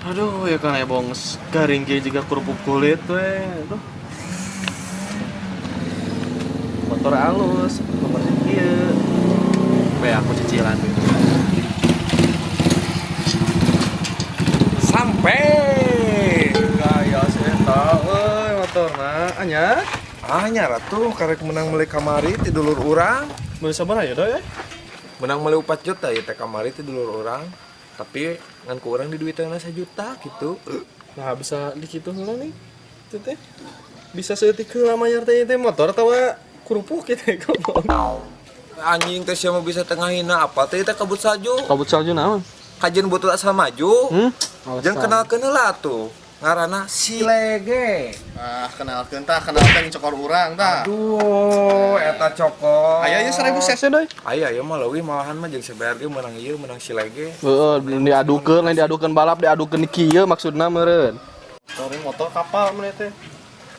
Aduh, ya kan ya bongs garing kieu juga kerupuk kulit we. Aduh. Motor alus, nomornya kieu. Be aku cicilan gitu. Sampai. Gaya sih eta euy motorna anyar. Anyar atuh karek menang meuli kamari ti dulur urang. Meuli sabaraha ya doy? Menang meuli 4 juta ya teh kamari ti dulur urang. Tapi ngan ku urang di duitanna 1 juta gitu. Nah, bisa dikitu heula nih. Itu teh. Bisa saeutik heula mayar teh teh motor atawa kerupuk kitu goblok. Anjing teh sia mah bisa tengah hina apa teh teh kabut salju. Kabut salju naon? Kajian butuh asal maju. Hmm? Jangan kenalkeun heula atuh. Ngaranna Silege. Ah, kenalkeun tah, kenalkeun cokor urang tah. Aduh, eta cokor. Aya ieu 1000 cc doy. Aya ieu mah leuwih malahan mah jeung CBR ge menang ieu, menang Silege. Heeh, diadukeun, lain diadukeun balap, diadukeun kieu maksudna meureun. Motor motor kapal mun teh.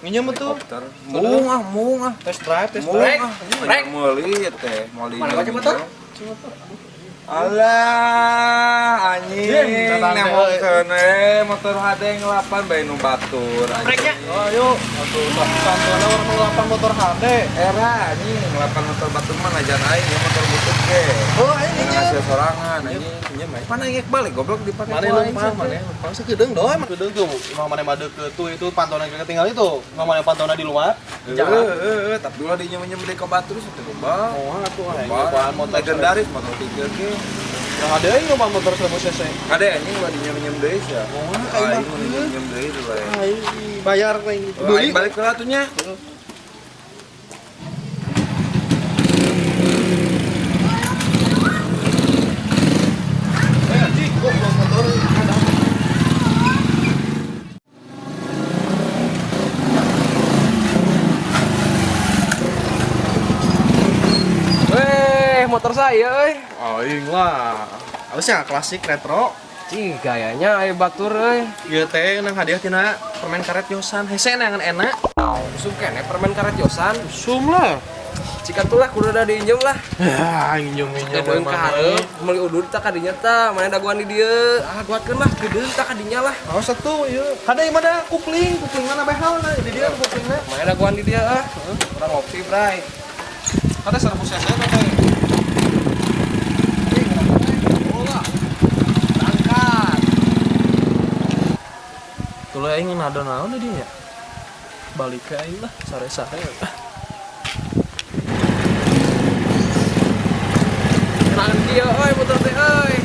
Nginjem tuh. Mung ah, mung ah. Test drive, test Mung drive. ah. Rek meuli ieu teh, meuli. Mana baca motor? Alah, anjing, nemongkeun we motor HD ngelapan bae nu batur anjing. Oh, ayo. Atuh santona urang ngelapan motor HD. Era anjing ngelapan motor batur mah najan aing ya motor butut ge. Oh, aing Menang hasil sorangan anjing. Pinjem aing. Mana aing balik goblok dipake Mana ku aing lempang, sih, mana teh. lempang sekedeung doy, mah kedeung tuh. Imah mana mah deukeut tuh itu pantona ketinggal itu. Imah mana pantona di luar. Jalan. Heeh, tapi ulah dinyem-nyem deui ka batur teh goblok. Oh, atuh aing nyobaan motor legendaris motor tiga ge. Nah, ada yang nyoba motor 1000 cc. Kade anjing ulah dinyem-nyem deui sia. Oh, kayak Aing mah nyem-nyem deui tuh bae. Aing bayar aing. Beli balik ke atunya. Eh, anjing, goblok motor. Weh, motor saya euy. Aing lah. Halusnya klasik retro. Cih, gayanya aya batur euy. Ieu teh nang hadiah tina permen karet Yosan. Hese nangan enak. Usum keneh permen karet Yosan. Usum lah. Cika tuh lah kudu da diinjem lah. Ya, injem-injem Kedeung ka hareup, meuli udur tah kadinya tah, mana dagoan di dieu. Ah, guatkeun lah, kedeung tah kadinya lah. Oh, satu ieu. Kada ieu mah da kupling, kupling mana behal na di dieu kuplingna. Mana dagoan di dieu ah. Urang ngopi, Bray. Kada 1000 cc teh. Angkat. Tuh aing nado naon di dinya. Balik ke aing lah, sare-sare. Kenangan kieu euy motor teh euy.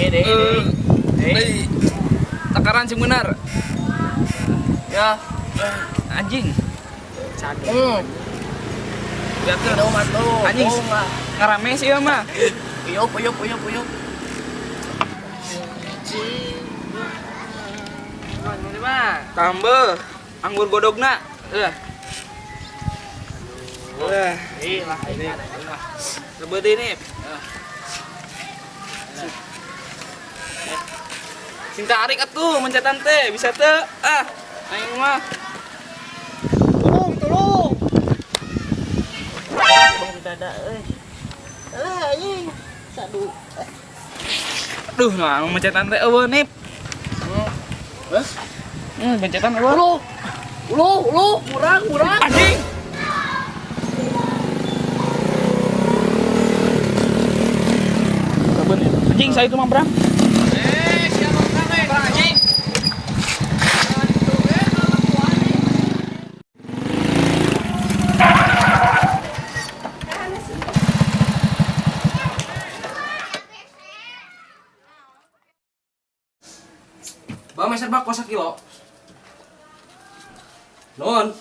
Deh. Takaran sing benar. Ya. Anjing. Lihat tuh. Anjing. Ngarame sih ya mah. Puyuh, puyuh, puyuh, puyuh. Tambah anggur godogna. Eh. Ih lah, ini. Sebut ini. Sing tarik atuh mencetan teh bisa teu. Ah, aing mah. Tolong, tolong. Dada euy. Ah, anjing. Sadu. Aduh, nah mencetan teh eueuh nip. Hah? Mencetan eueuh. Ulu. Ulu, ulu, murang, murang. Anjing. Anjing, saya itu mah Bram. Siapa Bram, anjing. Bawa meser bako sakilo. Nuhun.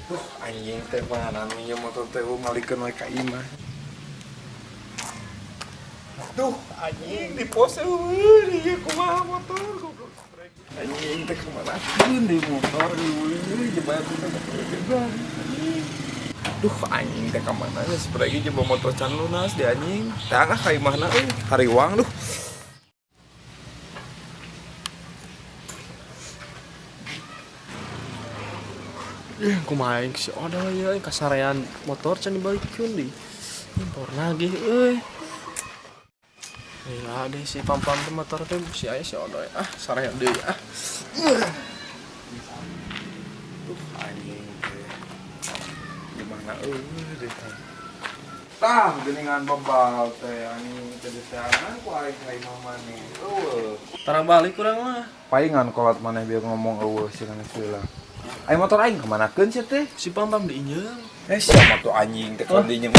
Duh, anjing teh mana minjem motor teh malikeun we ka imah. Duh, anjing di pos eueuh ieu kumaha motor goblok. Anjing teh kumaha di motor eueuh jebat teh. Duh, anjing teh ka mana geus pergi jeung motor can lunas di anjing. Teh ah ka imahna euy, hariwang duh. Ih, kumaha aing si Odoy euy kasarean motor can dibalikeun deui. Impor nagih euy. Gila deh si pam-pam teh motor teh si aya si Odoy. Ah, sarean deui ah. Duh, anjing teh. Gimana eueuh deh teh. Tah, geuningan bebal teh anjing teh diseangan ku aing ka imah maneh. Eueuh. Tara balik urang mah. Palingan kolot maneh bieu ngomong eueuh cenah geus heula. Aing motor aing kemanakeun sia teh? Si pam-pam diinjeum. Siapa tuh anjing teh kalau diinjem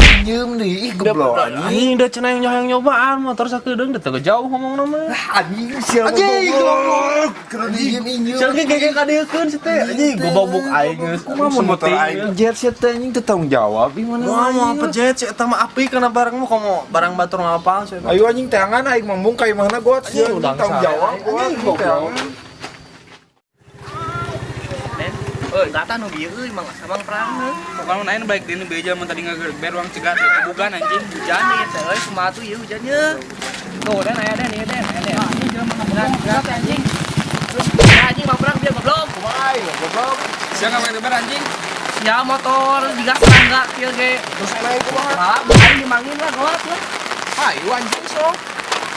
deui, ih goblok anjing. Anjing da cenah yang nyobaan motor sakedeung da teu jauh ngomongna mah. Anjing siapa goblok. Kalau diinjem-injem. Cenah ge gege kadiekeun si teh anjing gobobok aing geus. Kumaha mun motor aing jet sia teh anjing teu tanggung jawab ih mana. Wah, mau apa jet si eta mah api kana barang mah komo barang batur ngapal si eta. Ayo anjing teangan aing mambung ka imahna got sia Anjing, anjing tanggung jawab anjing, goblok. Euy, kata nu bieu euy mang samang perang euy. Pokoknya mun aing balik deui beja mun tadi ngageber ruang cegat ya kebugan anjing. Hujan ieu teh euy, kumaha tuh ieu hujannya. Tuh, den aya den ieu den, aya den. Berat anjing. Ya anjing mang perang bieu goblok. Kumaha aing goblok. Sia ngageber anjing. Sia motor digas tangga kieu ge. Terus naik kumaha? Balap aing dimangin lah goat lah. Ayo anjing sok.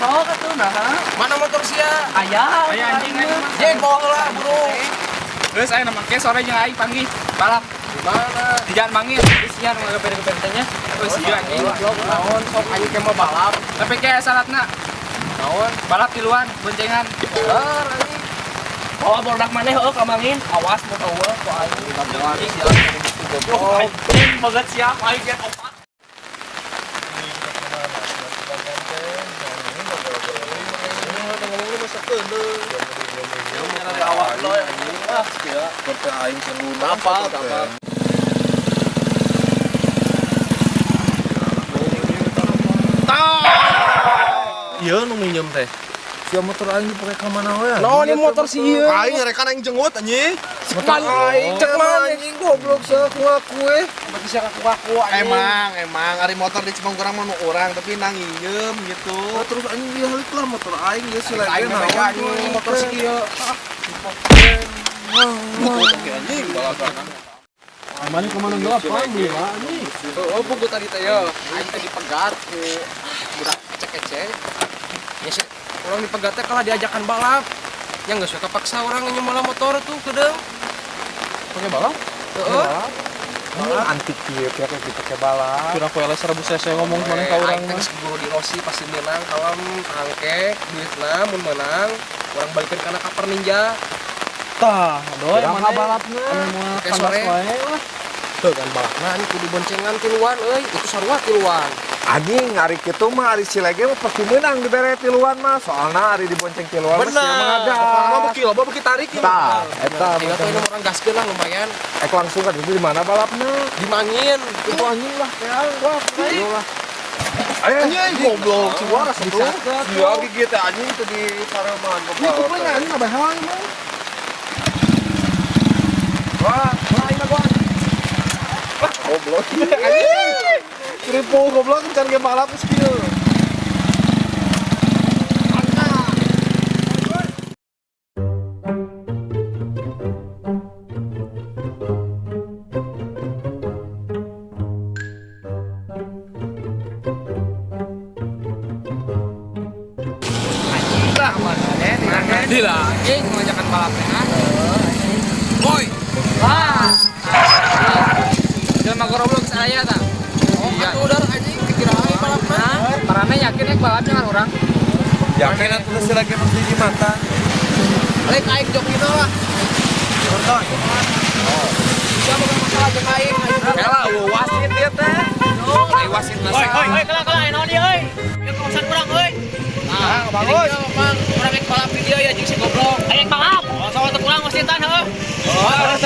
Sok atuh nah. Mana motor sia? Aya. Aya anjing aing mah. Jeng bawa heula buru. Terus aing make sore jeung aing panggih balap Di mana? di jalan mangin. Terus sia nu ngageber-geber teh nya. Oh sia anjing. Goblok naon sok anjing ke mah balap. Tapi kayak syaratna Naon? balap tiluan boncengan. Bener anjing. Bawa bodak maneh heueuh ka mangin. Awas mun eueuh ku aing. Jangan sia goblok. Anjing banget siap aing ge opat. Motor aing can lunas. Apal, apal. Ieu nu minjem teh. Sia motor aing dipake ka mana we? Naon ieu motor si ieu? Aing ngerekan aing jenggot anjing. Motor aing cek mana? Anjing goblok sia aku ngaku we. Berarti sia ngaku-ngaku anjing. Emang emang ari motor di Cimang kurang mah nu urang tapi nang nginjem gitu. Oh, terus anjing dia halik lah motor aing geus si Aing lege mah naon anjing motor si ieu. Oke anjing balapan. Mana kemana gelap beli lah anjing. Oh, buku tadi teh yo. Aing teh dipegat ku budak ecek-ecek. Ya sih, orang dipegat teh kalah diajakan balap. Yang geus we kapaksa orang nyemola motor tuh kedeung. Pakai balap? Heeh. Antik kieu pihak yang dipake balap. Kira ku eleh 1000 cc ngomong maneh ka urang Aing teh mah. geus keburu di Rossi pasti menang kalem angke duitna mun menang urang balikeun kana kaper ninja. Tah, doy Urang maneh. balapna. Anu Oke, sore. wae lah. Tuh kan balapna anjing kudu boncengan tiluan euy, itu sarua tiluan. Anjing ari kitu mah ari si lege mah pasti menang dibere tiluan mah. Soalna ari dibonceng tiluan mah sia mah ngagas. Mah beuki loba beuki tarik ieu. Tah, eta Tinggal tuh ini orang gaskeun lah lumayan. Ek langsung kan itu di mana balapna? Dimangin. Itu anjing lah teang wah. Ayo lah. Ayo Anjing goblok si waras Bisa sia gigi teh anjing teh di sareman Ini kupling anjing abah halang emang. Wah, wah aing mah gua. Goblok. Anjing. Kripo goblok can ge balap skill. Lah mana den? Gila anjing ngajakan balapnya. Boy. Wah. Jelema goblok saya tah. Oh, atuh dar anjing dikira aing balapna. Parane yakin rek balapnya kan urang. Yakin atuh si lege mesti di mata. Balik aing jokina lah. Nonton. Sia boga masalah jeung aing. Kela wasit ieu teh. Ai wasit mah. Oi, oi, kela kela naon ieu euy. Ieu kawasan urang euy. Nah, bagus. Mang, urang rek balap di dieu ya jeung si goblok. Aing balap. Oh, soal teu kurang wasitan heuh. Oh,